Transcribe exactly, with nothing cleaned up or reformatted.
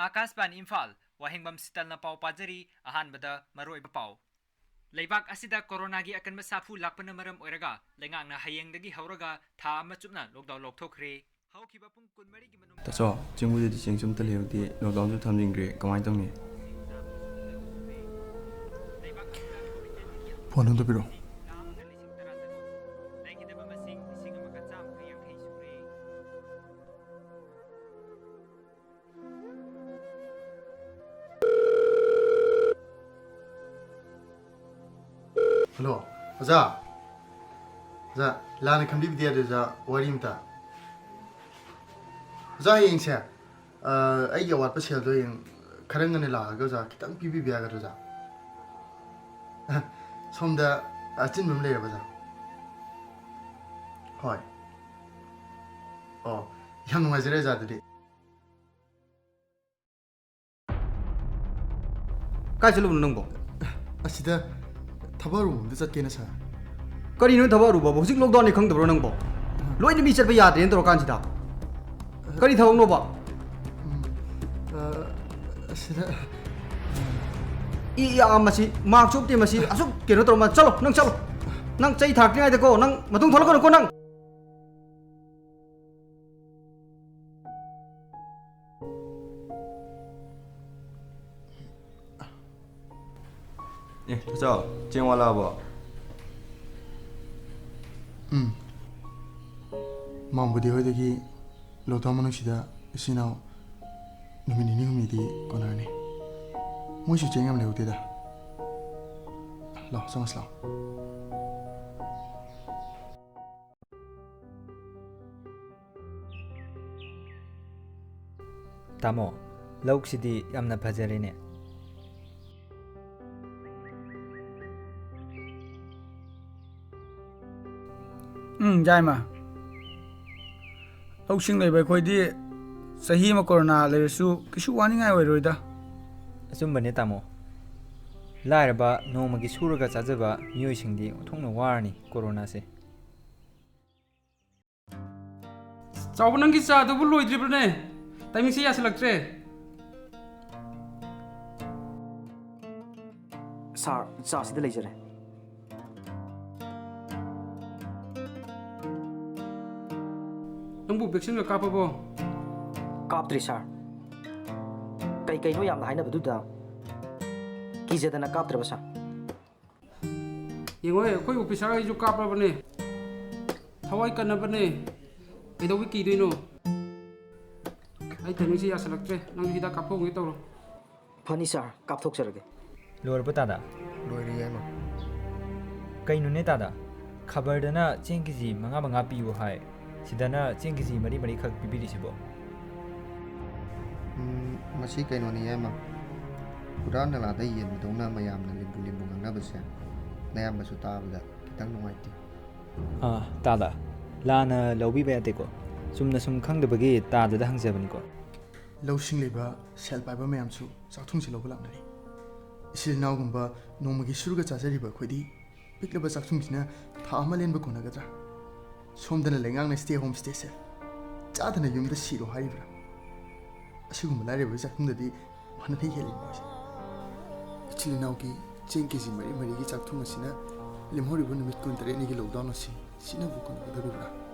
ꯑꯥꯀꯥꯁꯕꯥꯅꯤ ꯏꯝꯐꯥꯜ, ꯋꯥꯍꯦꯡꯕꯝ ꯁꯤꯇꯜꯅ ꯄꯥꯎ ꯄꯥꯖꯔꯤ꯫ ꯑꯍꯥꯟꯕꯗ ꯃꯔꯨꯑꯣꯏꯕ ꯄꯥꯎ꯫ ꯂꯩꯕꯥꯛ ꯑꯁꯤꯗ ꯀꯣꯔꯣꯅꯥꯒꯤ ꯑꯀꯟꯕ ꯁꯥꯐꯨ ꯂꯥꯛꯄꯅ ꯃꯔꯝ ꯑꯣꯏꯔꯒ ꯂꯩꯉꯥꯛꯅ ꯍꯌꯦꯡꯗꯒꯤ ꯍꯧꯔꯒ ꯊꯥ ꯑꯃ ꯆꯨꯞꯅ ꯂꯣꯛꯗꯥꯎꯟ ꯂꯧꯊꯣꯛꯈ꯭ꯔꯦ꯫ ꯍꯧꯈꯤꯕ ꯄꯨꯡ ꯀꯨꯟꯃꯔꯤꯒꯤ ꯃꯅꯨꯡꯗ ꯇꯥꯆꯧ, ꯆꯤꯡꯕꯨꯗꯤ ꯆꯤꯡ ꯆꯨꯝꯇ ꯂꯩꯍꯧꯗꯦ, ꯂꯣꯛꯗꯥꯎꯟꯁꯨ ꯊꯝꯖꯤꯟꯈ꯭ꯔꯦ, ꯀꯃꯥꯏꯅ ꯇꯧꯅꯤ? ꯐꯣꯟ ꯑꯝꯇ ꯄꯤꯔꯛꯑꯣ꯫ ꯂꯩꯈꯤꯗꯕ ꯃꯁꯤꯡ ꯂꯤꯁꯤꯡ ꯑꯃꯒ ꯆꯥꯝꯃꯒ ꯌꯥꯡꯈꯩ ꯁꯨꯔꯦ꯫ ꯍꯜꯂꯣ, ꯑꯣꯖꯥ꯫ ꯑꯣꯖꯥ, ꯂꯥꯟꯅ ꯈꯟꯕꯤꯕꯗꯤ ꯌꯥꯗꯦ, ꯑꯣꯖꯥ, ꯋꯥꯔꯤ ꯑꯃꯇ꯫ ꯑꯣꯖꯥ, ꯍꯌꯦꯡꯁꯦ, ꯑ, ꯑꯩꯒꯤ ꯑꯋꯥꯠꯄ ꯁꯦꯜꯗꯣ ꯍꯌꯦꯡ ꯈꯔ ꯉꯟꯅ ꯂꯥꯛꯑꯒ, ꯑꯣꯖꯥ, ꯈꯤꯇꯪ ꯄꯤꯕꯤꯕ ꯌꯥꯒꯗ꯭ꯔꯥ, ꯑꯣꯖꯥ? ꯁꯣꯝꯗ ꯑꯆꯤꯟꯕ ꯑꯃ ꯂꯩꯔꯕ, ꯑꯣꯖꯥ? ꯍꯣꯏ꯫ ꯑꯣ, ꯌꯥꯝ ꯅꯨꯡꯉꯥꯏꯖꯔꯦ, ꯑꯣꯖꯥ, ꯑꯗꯨꯗꯤ꯫ ꯀꯥꯏ ꯆꯠꯂꯨꯕꯅꯣ ꯅꯪꯕꯣ? ꯑꯁꯤꯗ ꯊꯕꯛ ꯑꯔꯨꯕ ꯑꯝꯇ ꯆꯠꯀꯦꯅ, ꯁꯥꯔ꯫ ꯀꯔꯤꯅꯣ ꯊꯕꯛ ꯑꯔꯨꯕꯕꯨ? ꯍꯧꯖꯤꯛ ꯂꯣꯛꯗꯥꯎꯟꯅꯤ ꯈꯪꯗꯕ꯭ꯔꯣ ꯅꯪꯕꯣ? ꯂꯣꯏꯅ ꯃꯤ ꯆꯠꯄ ꯌꯥꯗ꯭ꯔꯦꯅ ꯇꯧꯔꯀꯥꯟꯁꯤꯗ꯫ ꯀꯔꯤ ꯊꯕꯛꯅꯣꯕ? ꯎꯝ, ꯑ, ꯑꯁꯤꯗ ꯏ, ꯌꯥ, ꯃꯁꯤ ꯃꯥꯛꯁ ꯎꯞꯇꯦ, ꯃꯁꯤ ꯑꯁꯨꯛ ꯀꯩꯅꯣ ꯇꯧꯔ ꯃꯥ-, ꯆꯠꯂꯣ, ꯅꯪ ꯆꯠꯂꯣ꯫ ꯅꯪ ꯆꯩ ꯊꯥꯔꯛꯇ꯭ꯔꯤꯉꯩꯗꯀꯣ, ꯅꯪ ꯃꯇꯨꯡ ꯊꯣꯛꯂꯛꯀꯅꯨꯀꯣ ꯅꯪ꯫ ꯑꯦ, ꯇꯥꯆꯧ, ꯆꯦꯡ ꯋꯥꯠꯂꯛꯑꯕꯣ? ꯎꯝ꯫ ꯃꯥꯝꯕꯨꯗꯤ ꯍꯣꯏꯗꯒꯤ ꯂꯣꯛꯗꯥꯎꯟ ꯃꯅꯨꯡꯁꯤꯗ ꯏꯆꯤꯟ ꯏꯅꯥꯎ ꯅꯨꯃꯤꯠ ꯅꯤꯅꯤ ꯍꯨꯝꯅꯤꯗꯤ ꯀꯣꯟꯅꯔꯅꯤ꯫ ꯃꯣꯏꯁꯨ ꯆꯦꯡ ꯌꯥꯝ ꯂꯩꯍꯧꯗꯦꯗ꯫ ꯂꯥꯛꯑꯣ, ꯆꯪꯉꯁꯤ ꯂꯥꯛꯑꯣ꯫ ꯇꯥꯃꯣ, ꯂꯧꯁꯤꯗꯤ ꯌꯥꯝꯅ ꯐꯖꯔꯦꯅꯦ꯫ ꯎꯝ, ꯌꯥꯏꯃ꯫ ꯂꯧꯁꯤꯡ ꯂꯩꯕ ꯑꯩꯈꯣꯏꯗꯤ ꯆꯍꯤ ꯑꯃ ꯀꯣꯔꯣꯅꯥ ꯂꯩꯔꯁꯨ ꯀꯩꯁꯨ ꯋꯥꯅꯤꯡꯉꯥꯏ ꯑꯣꯏꯔꯣꯏꯗ꯫ ꯑꯆꯨꯝꯕꯅꯦ, ꯇꯥꯃꯣ꯫ ꯂꯥꯏꯔꯕ ꯅꯣꯡꯃꯒꯤ ꯁꯨꯔꯒ ꯆꯥꯖꯕ ꯃꯤꯑꯣꯏꯁꯤꯡꯗꯤ ꯑꯣꯟꯊꯣꯛꯅ ꯋꯥꯔꯅꯤ ꯀꯣꯔꯣꯅꯥꯁꯦ꯫ ꯆꯥꯎꯕ, ꯅꯪꯒꯤ ꯆꯥꯗꯨꯕꯨ ꯂꯣꯏꯗ꯭ꯔꯤꯕ꯭ꯔꯅꯦ? ꯇꯥꯏꯃꯤꯡꯁꯦ ꯌꯥꯁꯤꯜꯂꯛꯇ꯭ꯔꯦ꯫ ꯁꯥꯔ, ꯏꯆꯥ ꯑꯁꯤꯗ ꯂꯩꯖꯔꯦ꯫ ꯅꯪꯕꯨ ꯚꯦꯛꯁꯤꯟꯒ ꯀꯥꯞꯄꯕꯣ? ꯀꯥꯞꯇ꯭ꯔꯤ ꯁꯥꯔ꯫ ꯀꯩ ꯀꯩꯅꯣ ꯌꯥꯝꯅ ꯍꯥꯏꯅꯕꯗꯨꯗ ꯀꯤꯖꯗꯅ ꯀꯥꯞꯇ꯭ꯔꯕ ꯁꯥꯔ꯫ ꯌꯦꯡꯉꯣꯍꯦ, ꯑꯩꯈꯣꯏ ꯑꯣꯐꯤꯁꯥꯔ ꯑꯩꯁꯨ ꯀꯥꯞꯄꯕꯅꯦ꯫ ꯊꯋꯥꯏ ꯀꯟꯅꯕꯅꯦ꯫ ꯀꯩꯗꯧꯕꯩ ꯀꯤꯗꯣꯏꯅꯣ? ꯑꯩ ꯇꯥꯏꯃꯤꯡꯁꯦ ꯌꯥꯁꯜꯂꯛꯇ꯭ꯔꯦ꯫ ꯅꯪꯁꯨ ꯍꯤꯗꯥꯛ ꯀꯥꯞꯊꯣꯛꯑꯝꯒꯦ ꯇꯧꯔꯣ꯫ ꯐꯅꯤ ꯁꯥꯔ, ꯀꯥꯞꯊꯣꯛꯆꯔꯒꯦ꯫ ꯂꯣꯏꯔꯕꯣ ꯇꯥꯗ? ꯂꯣꯏꯔꯦ ꯌꯥꯏꯃ꯫ ꯀꯩꯅꯣꯅꯦ ꯇꯥꯗ? ꯈꯕꯔꯗꯅ ꯆꯦꯡ ꯀꯦꯖꯤ ꯃꯉꯥ ꯃꯉꯥ ꯄꯤꯌꯨ ꯍꯥꯏ, ꯁꯤꯗꯅ ꯆꯦꯡ ꯀꯦꯖꯤ ꯃꯔꯤ ꯃꯔꯤꯈꯛ ꯄꯤꯕꯤꯔꯤꯁꯤꯕꯣ? ꯎꯝ, ꯃꯁꯤ ꯀꯩꯅꯣꯅꯤ ꯌꯥꯏꯃ꯫ ꯍꯨꯔꯥꯟ ꯅꯂꯥꯗ ꯌꯦꯟꯕꯗꯧꯅ ꯃꯌꯥꯝꯅ ꯂꯤꯝꯕꯨ ꯂꯤꯝꯕꯨ ꯉꯥꯡꯅꯕꯁꯦ ꯅꯌꯥꯝꯕꯁꯨ ꯇꯥꯕꯗ ꯈꯤꯇꯪ ꯅꯨꯡꯉꯥꯏꯇꯦ꯫ ꯑꯥ, ꯇꯥꯗ, ꯂꯥꯟꯅ ꯂꯧꯕꯤꯕ ꯌꯥꯗꯦꯀꯣ꯫ ꯆꯨꯝꯅ ꯁꯨꯝ ꯈꯪꯗꯕꯒꯤ ꯇꯥꯗꯗ ꯍꯪꯖꯕꯅꯤꯀꯣ꯫ ꯂꯧꯁꯤꯡ ꯂꯩꯕ ꯁꯦꯜ ꯄꯥꯏꯕ ꯃꯌꯥꯝꯁꯨ ꯆꯥꯛꯊꯨꯡꯁꯦ ꯂꯧꯕ ꯂꯥꯛꯅꯔꯤ꯫ ꯏꯆꯤꯜ ꯏꯅꯥꯎꯒꯨꯝꯕ ꯅꯣꯡꯃꯒꯤ ꯁꯨꯔꯒ ꯆꯥꯖꯔꯤꯕ ꯑꯩꯈꯣꯏꯗꯤ ꯄꯤꯛꯂꯕ ꯆꯥꯛꯊꯨꯡꯁꯤꯅ ꯊꯥ ꯑꯃ ꯂꯦꯟꯕ ꯀꯣꯟꯅꯒꯗ꯭ꯔꯥ? ꯁꯣꯝꯗꯅ ꯂꯩꯉꯥꯛꯅ stay home stay safe, ꯆꯥꯗꯅ ꯌꯨꯝꯗ ꯁꯤꯔꯣ ꯍꯥꯏꯔꯤꯕ꯭ꯔꯥ? ꯑꯁꯤꯒꯨꯝꯕ ꯂꯥꯏꯔꯕꯒꯤ ꯆꯥꯛꯊꯨꯡꯗꯗꯤ ꯋꯥꯅ ꯍꯦꯜꯂꯤ ꯃꯣꯏꯁꯦ꯫ ꯏꯆꯤꯜ ꯏꯅꯥꯎꯒꯤ ꯆꯦꯡ ꯀꯦꯖꯤ ꯃꯔꯤ ꯃꯔꯤꯒꯤ ꯆꯥꯛꯊꯨꯡ ꯑꯁꯤꯅ ꯂꯦꯝꯍꯧꯔꯤꯕ ꯅꯨꯃꯤꯠ ꯀꯨꯟꯇꯔꯦꯠꯅꯤꯒꯤ lockdown ꯑꯁꯤ ꯁꯤꯅꯕꯨ ꯀꯣꯟꯅꯒꯗꯧꯔꯤꯕ꯭ꯔꯥ?